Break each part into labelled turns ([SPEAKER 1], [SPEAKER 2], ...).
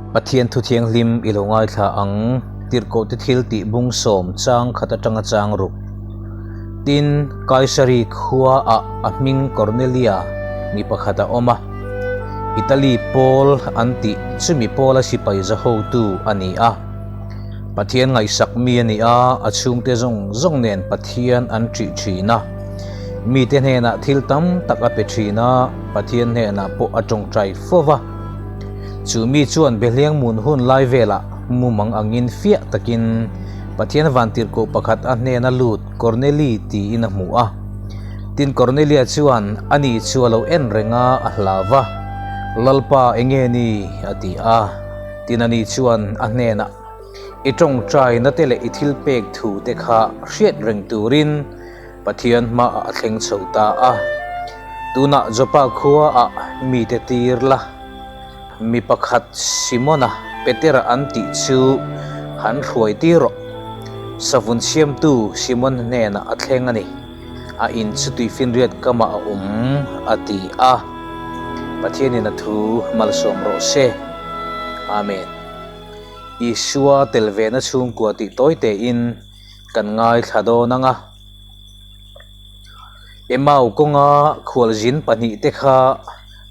[SPEAKER 1] Pathian thu thianghlim i lo ngaithla ang, Tirhkohte thil tih bung sawm chang khat atanga chang ruk. Tin, Kaisari khua ah a hming Kornelia mi pakhat a awm a, Italy pawl an tih chumi pawla sipai za hotu a ni a. Pathian ngaihsak mi a ni a, a chhungte zawng zawng nen Pathian an ṭih ṭhin a. Mite hnenah thil tam tak a pe ṭhin a, Pathian hnenah pawh a ṭawngṭai fo va. Chu mi chuan Behliang mun hun lai velah mumang angin fiah takin Pathian vantirhkoh pakhat a hnena lut Korneli tiin a hmu a. Tin Kornelia chuan ani chu a lo en reng a, a hlau va, Lalpa enge ni? a ti a. Tin ani chuan a hnenah, I tawngtaina te leh i thil pek thu te kha hriat reng turin Pathian hmaah a thleng chho ta a. Tunah Joppa khuaah mite tir la, mi pakhat Simona Petera an tih chu han hruai tir rawh. Savun siamtu Simon hnenah a thleng a ni. A in chu tuifinriat kamah a awm, a ti a. Pathianin a thu malsawm rawh se. Amen. Isua tel vena chhungkua tih tawi tein kan ngaithla dawn ang a. Emau kawnga khualzin pahnihte kha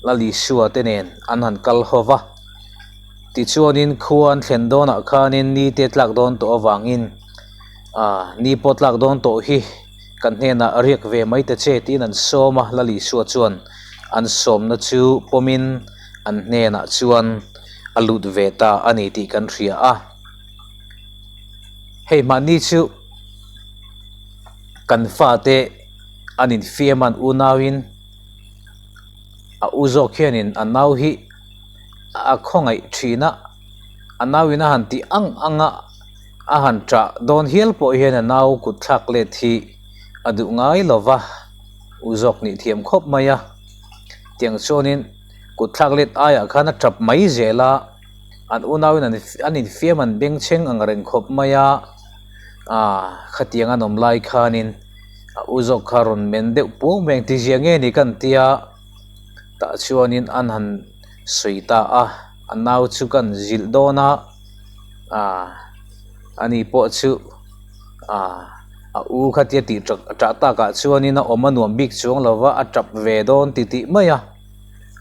[SPEAKER 1] Lal Isua te nen an han kal ho va. Tichuanin khua an thlen dawnah khanin ni te tlak dawn tawh avangin Ah, ni pawh tlak dawn tawh hi kan hnenah riak ve mai ta che tiin an sawm a, Lal Isua chuan an sawmna chu pawmin an hnenah chuan a lut ve ta a ni tih kan hria a. Hei mahni chu kan fate an infiam a, an unauin a u zawk hianin a nau hi a khawngaih thin a, a nauin a han tih ang ang a. A han ṭah dawn hial pawh hian a nau kut thlak let hi a duh ngai lo va, u zawk nih thiam khawp mai a. Tiang chuanin kut thlak let aiah khan a ṭap mai zel a, an unauin an an infiam an bengchheng ang reng khawp mai a, aaa khatiang an awm lai khanin a u zawk kha rawn men deuh puang mai ang tizia nge ni kan tia tah chuanin an han sawi ta a, a nau chu kan zilh dawn a. Ah ani pawh chu ah a u khatia tih tah tah takah chuanin a awm a nuam bik chuang lo va a tap ve dawn ti tih mai a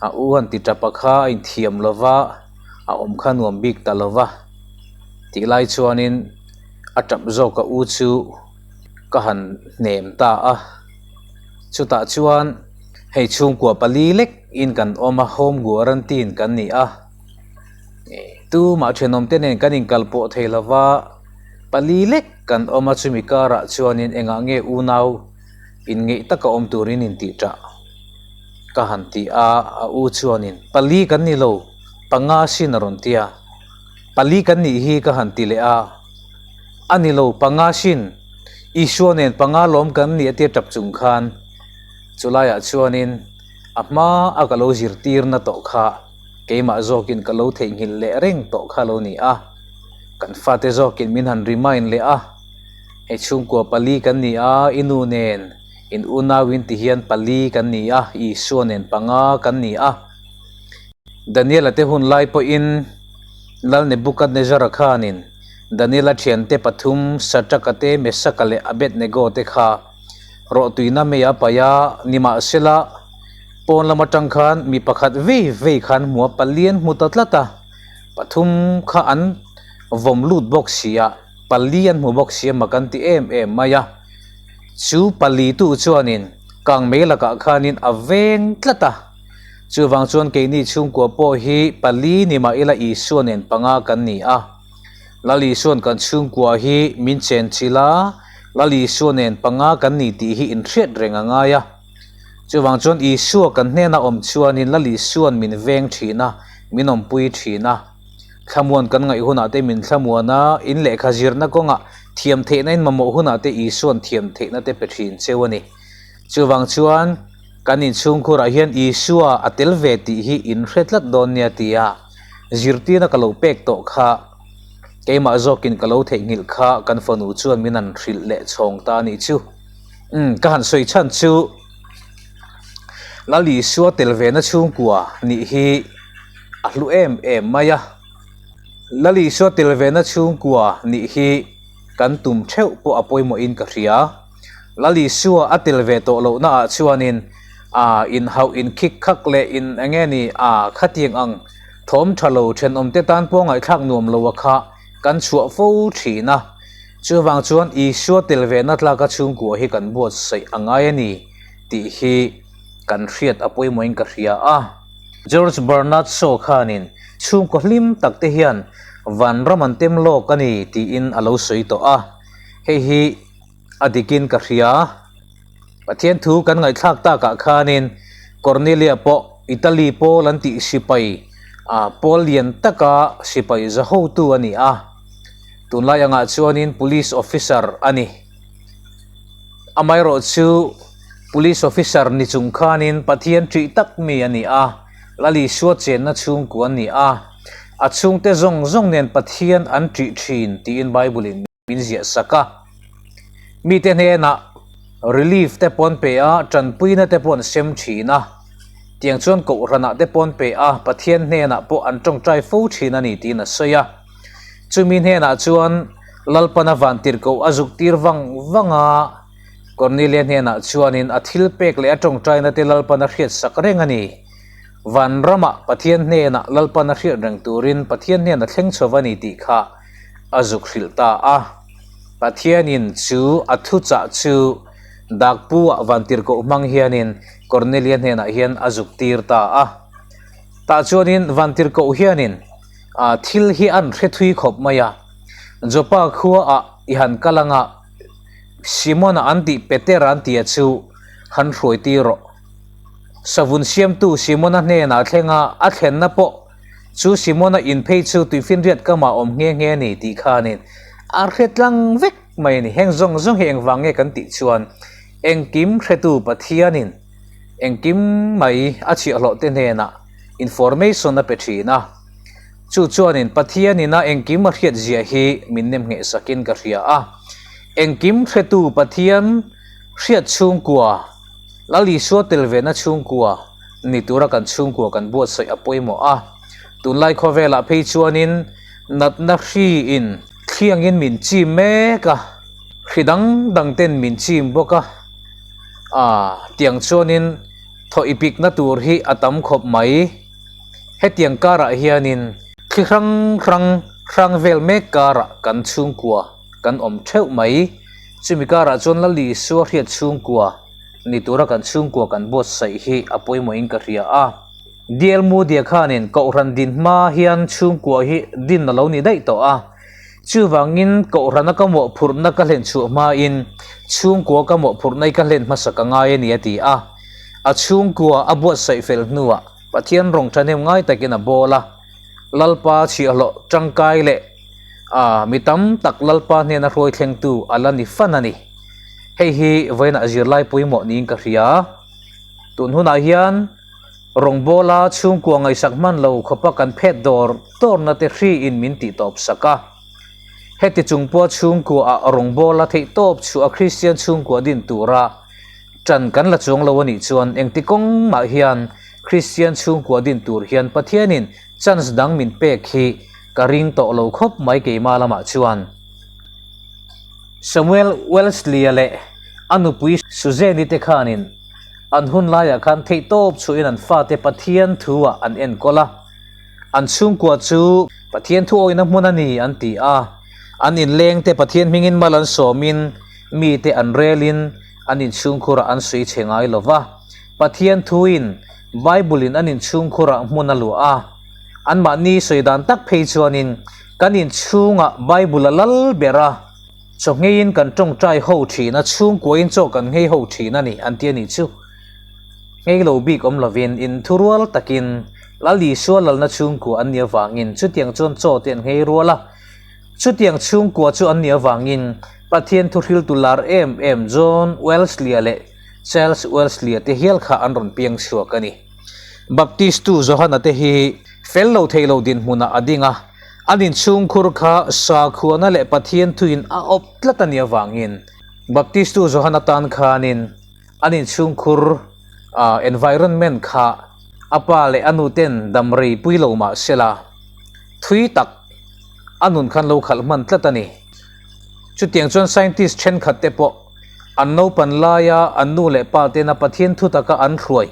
[SPEAKER 1] a u han ti tap a kha a inthiam lo va a awm kha nuam bik ta lo va tih lai chuanin a tap zawk a u chu ka han hnem ta a chutah chuan hei chhungkua pali lek in kan awm a home guarantine kan ni a. Tumah thenawmte nen kan inkal pawh thei lo va, pali lek kan awm a, chumi karah chuanin engah nge unau inngeih taka awm turin intih ṭah ka han ti a, a u chuanin pali kan ni lo, panga sin a rawn ti a, pali kan nih hi ka han ti leh a, a ni lo panga sin, Isua nen panga lawm kan ni a tia ṭap chung khan chulaiah chuanin a hma a ka lo zirtirna tawh kha. Keimah zawkin ka lo theihnghilh leh reng tawh kha lo ni a, kan fate zawkin min han remind leh a, hei chhungkua pali kan ni a, i nu nen in unauin ti hian pali kan ni a, Isua nen panga kan ni a. Daniela te hun lai pawhin Lal Nebuchadnezzar-a khanin Daniela thiante pathum Shadrach-a te, Meshach-a leh Abednego te kha rawhtuina mei a paih a, nimahsela, Pawn lam atang khan mi pakhat vei vei khan hmu a, pali an hmu ta tlat a, pathum kha an vawm lut bawk si a, pali an hmu bawk si a mak an ti em em mai a. Chu pali tu chuanin kang mei lakah khanin a veng tlat a, chuvang chuan keini chhungkua pawh hi pali ni mah ila Isua nen panga kan ni a, Lal Isua'n kan chhungkua hi min chenchilh a, Lal Isua nen panga kan ni tih hi inhriat reng a ngai a. Chuvang chuan Isua kan hnena awm chuanin Lal Isua'n min veng thin a, min awmpui thin a. Thlamuan kan ngaih hunah te min thlamuan a, in lehkha zirna kawngah thiam theihna in mamawh hunah te Isua'n thiam theihna te pe thin cheu a ni. Chuvang chuan kan inchhungkhurah hian Isua a tel ve tih hi in hre tlat dawn nia tia zirtirna ka lo pek tawh kha keimah zawkin ka lo theihnghilh kha kan fanu chuan min han hrilh leh chhawng ta a nih chu. Umm ka han sawi chhan chu Lal Isua tel ve na chhungkua nih hi a hlu em em mai a. Lal Isua tel vena chhungkua nih hi kan tum theuh pawh a pawimawhin ka hria. Lal Isua a tel ve tawh lohnaah chuanin a inhauh inkhik khak leh in eng nge ni a khatiang ang thawm tha lo thenawmte tan pawh ngaihthlak nuam lo a kha kan chhuah fo thin a. Chuvang chuan Isua tel vena tlaka chhungkua hi kan buatsaih a ngai a ni tih hi kan hriat a pawimawhin ka hria a. George Bernard Shaw khanin chhungkaw hlim tak te hian vanram an tem lawk a ni tiin a lo sawi tawh a, hei hi a dikin ka hria. Pathian thu kan ngaihthlak takah khanin Cornelia pawh Italy pawl an tih sipai pawl lian taka sipai zahotu a ni a, tunlai angah chuanin police officer a ni. Amaherawhchu Police officer ni chung khanin Pathian ṭih tak mi a ni a, Lal Isua chenna chhungkua a ni a, a chhungte zawng zawng nen Pathian an ṭih ṭhin tiin Bible-in min ziah sak a. Mite hnenah relief te pawh an pe a, ṭanpuina te pawh an sem ṭhin a, tiang chuan kohhranah te pawh an pe a, Pathian hnenah pawh an ṭawngṭai fo ṭhin a ni tiin a sawi a. Chumi hnenah chuan Lalpana vantirhkoh a zuk tir vang vang a, Cornelia hnenah chuanin a thil pek leh a tawngtaina te Lalpan a hriat sak reng a ni. Van ramah Pathian hnenah Lalpan a hriat reng turin Pathian hnen a thleng chho a ni tih kha a zuk hrilh ta a. Pathianin chu a thuchah chu Dakpu-ah vantirhkoh hmang hianin Cornelia hnenah hian a zuk tir ta a. Tah chuanin vantirhkoh hianin thil hi an hre thui khawp mai a. Joppa khuaah i han kal anga Simona an tih Petera an tia chu han hruai tir rawh. Savun siamtu Simona hnenah thlenga a thlenna pawh chu Simona in phei chu tuifinriat kamah awm nghe nghe a ni tih khanin a hre tlang vek mai a ni. Heng zawng zawng hi engvang nge kan tih chuan engkim hretu Pathianin engkim mai a chhiahhlawhte hnenah information a pe thin a. Chu chuanin Pathianin a engkim a hriat zia hi min nem ngheh sakin ka hria a. Engkim hretu Pathian hriat chhungkua, Lal Isua tel vena chhungkua ni tura kan chhungkua kan buatsaih a pawimawh a. Tunlai khawvelah phei chuanin natna hriin thliangin min chim mek a, hri dang dang ten min chim bawk a. Aa, tiang chuanin thaw ipikna tur hi a tam khawp mai. Hetiang karah hianin thli hrang hrang hrang vel mek karah kan chhungkua kan awm theuh mai. Chumi karah chuan Lal Isua hriat chhungkua ni tura kan chhungkua kan buatsaih hi a pawimawhin ka hria a. DL Moody-a khanin Kohhran din hma hian chhungkua hi din a lo ni daih tawh a. Chuvangin Kohhrana ka mawhphurhna ka hlen chhuah hmain chhungkua ka mawhphurhna hi ka hlen hmasa ka ngai a ni a ti a. A chhungkua a buatsaih fel hnuah Pathian rawng thahnem ngai takin a bawl a, Lalpa chhiahhlawh tangkai leh a mi tam tak Lalpa hnena hruai thlengtu a la ni fan a ni. Hei hi vawiinah zirlai pawimawh niin ka hria. Tun hunah hian rawngbawla chhungkua ngaihsak hman lo khawpa kan phet dawr dawrna te hriin min tih tawp sak a. Heti chung pawha chhungkuaah rawngbawla theihtawp chhuah a Kristian chhungkua din tura Ṭan kan la chuang lo a nih chuan engti kawng mah hian Kristian chhungkua din tur hian Pathianin chance dang min pek hi ka ring tawh lo khawp mai keimah lamah chuan. Samuel Wellesley-a leh a nupui Suzanne-i te khanin an hun laiah khan theihtawp chhuahin an fate Pathian thu-ah an enkawl a, an chhungkua chu Pathian thu awihna hmun a ni an ti a, an inlengte Pathian hmingin mal an sawmin mite an relin an inchhungkhurah an sawi chhe ngai lo va. Pathian thuin Bible-in an inchhungkhurah hmun a luah a. Anmahni sawi dan tak phei chuanin kan inchhungah Bible a lal ber a, chaw ngheiin kan tawngtai ho thin a, chhungkuain chaw kan nghei ho thin a ni an ti a nih chu. Nghei lo bik awm lovin inthurual takin Lal Isua lalna chhungkua an nih avangin chutiang chuan chaw te an nghei rual a. Chutiang chhungkua chu an nih avangin Pathian thuhriltu lar em em John Wesley-a leh Charles Wesley-a te hial kha an rawn piang chhuak a ni. Baptistu Johana te hi fel lo thei lo dinhmunah a ding a, an inchhungkhur kha sakhuana leh Pathian thuin a awp tlat a nih avangin Baptistu Johana tan khanin an inchhungkhur environment kha a pa leh a nuten damrei pui lo mah sela thui tak. a nun khan lo khalh hman tlat a ni. Chutiang chuan scientist thenkhat te pawh an naupan laia an nu leh pa tena Pathian thu taka an hruai,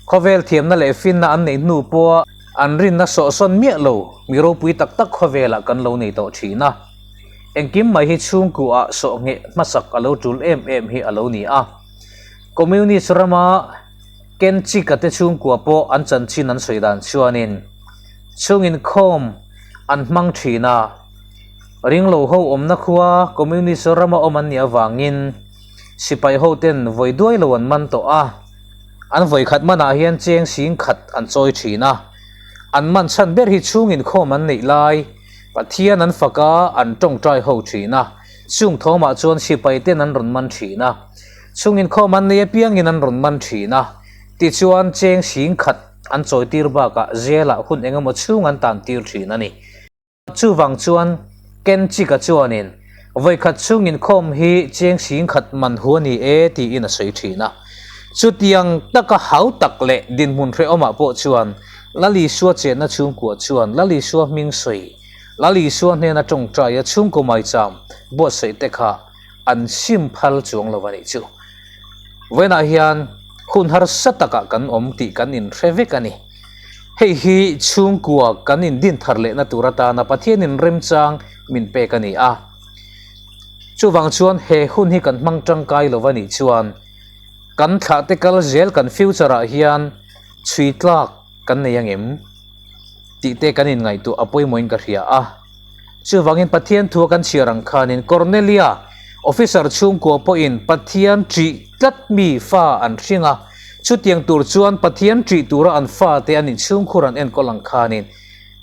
[SPEAKER 1] khawvel thiamna leh finna an neih hnu pawha an rinna sawhsawn miah lo mi ropui tak tak khawvelah kan lo nei tawh thin a. Engkim mai hi chhungkuah sawhngheh hmasak a lo tul em em hi a lo ni a. Communist rama Kenchika te chhungkua pawh an chanchin an sawi dan chuanin chhung inkhawm an hmang thin a, ringlo ho awmna khua Communist rama awm an nih avangin sipai ho ten vawi duai lo an man tawh a, an vawi khat manah hian cheng sing khat an chawi thin a, an man chhan ber hi chhung inkhawm an neih lai Pathian an fak a, an tawngtai ho thin a, chung thawmah chuan sipai ten an rawn man thin a. Chung inkhawm an nei apiangin an rawn man thin a, tichuan cheng sing khat an chawitir bakah zelah hun engemaw chhung an tan tir thin a ni. Chuvang chuan Kenchika chuanin vawikhat chhung inkhawm hi cheng sing khat man hu a ni e tiin a sawi thin a. Chutiang taka hau tak leh dinhmun hrehawmah pawh chuan Lalisua chenna chhungkua chuan Lalisua hming sawi, Lalisua hnena tawngtaia chhungkaw maicham buatsaih te kha an sim phal chuang lo a nih chu. Vawiinah hian hun harsa takah kan awm tih kan inhre vek a ni. Hei hi chhungkua kan indin thar lehna tur atana Pathianin remchang min pek a ni a. Chuvang chuan he hun hi kan hmang tangkai lo a nih chuan kan thlahte kal zel kan future ah hian chhui tlak kan nei angem tih te kan inngaihtuah a pawimawhin ka hria a. Chuvangin Pathian thua kan chhiar ang khanin Cornelia, officer chhungkua pawhin Pathian ṭih tlat mi fa an hring a, chutiang tur chuan Pathian ṭih tura an fate an inchhungkhur an enkawl ang khanin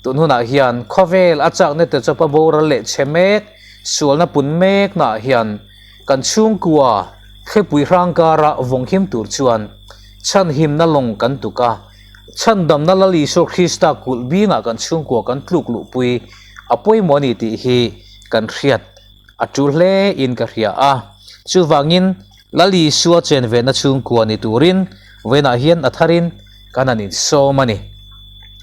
[SPEAKER 1] tun hunah hian khawvel a chakna te chawpa boral leh chhe mek, sualna pun meknaah hian kan chhungkua thlipui hrang kara vawnghim tur chuan chhanhimna lawng kan tuk a. Chhandamna Lal Isua Krista kulh bingah kan chhungkua kan tluk luhpui a pawimawh a ni tih hi kan hriat a tul hle in ka hria a. Chuvangin Lal Isua chen vehna chhungkua ni turin vawiinah hian a tharin kan han insawm a ni.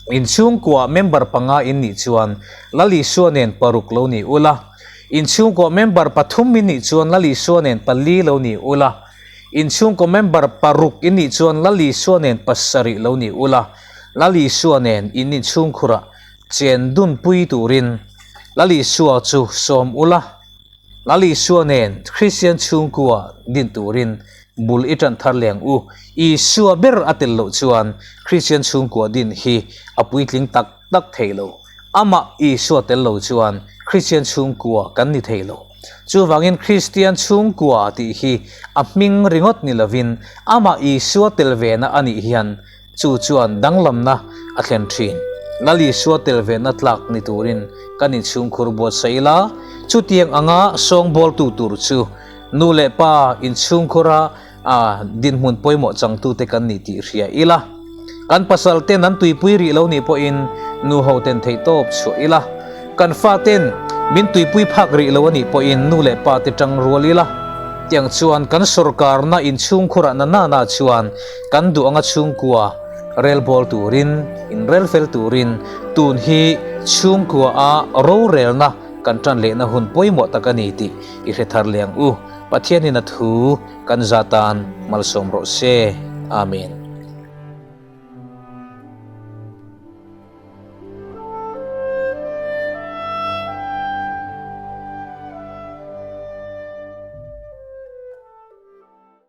[SPEAKER 1] In chhungkua member panga in nih chuan Lal Isua nen paruk lo ni ula, in chhungkua member pathum in nih chuan Lal Isua nen pali lo ni ula, Inchhungkaw member paruk in nih chuan Lal Isua nen pasarih lo ni ula, Lal Isua nen in inchhungkhurah chen dunpui turin Lal Isua chu sawm ula, Lal Isua nen Kristian chhungkua din turin bul i tan thar leng u. Isua ber a tel loh chuan Kristian chhungkua din hi a puitling tak tak thei lo. Amah Isua tel lo chuan Kristian chhungkua kan ni thei lo. Chuvangin Kristian chhungkua tih hi a hming ringawt ni lovin amah Isua tel vena a nih hian chu chuan danglamna a thlen thin. Lal Isua tel vena tlak ni turin kan inchhungkhur buatsaih ila, chutiang anga sawngbawltu tur chu nu leh pa inchhungkhura dinhmun pawimawh changtute kan ni tih hria ila, kan pasal ten an tuipui rih lo nih pawhin nu ho ten theihtawp chhuah ila, kan fa ten min tuipui phak rih lo a nih pawhin nu leh pa te tang rual ila, tiang chuan kan sorkarna inchhungkhurah na nana chuan kan duh anga chhungkua relbawl turin, inrel fel turin tun hi chhungkua a rorelna kan tan lehna hun pawimawh tak a ni tih i hre thar leh ang u. Pathianin a thu kan za tan malsawm rawh se. Amen.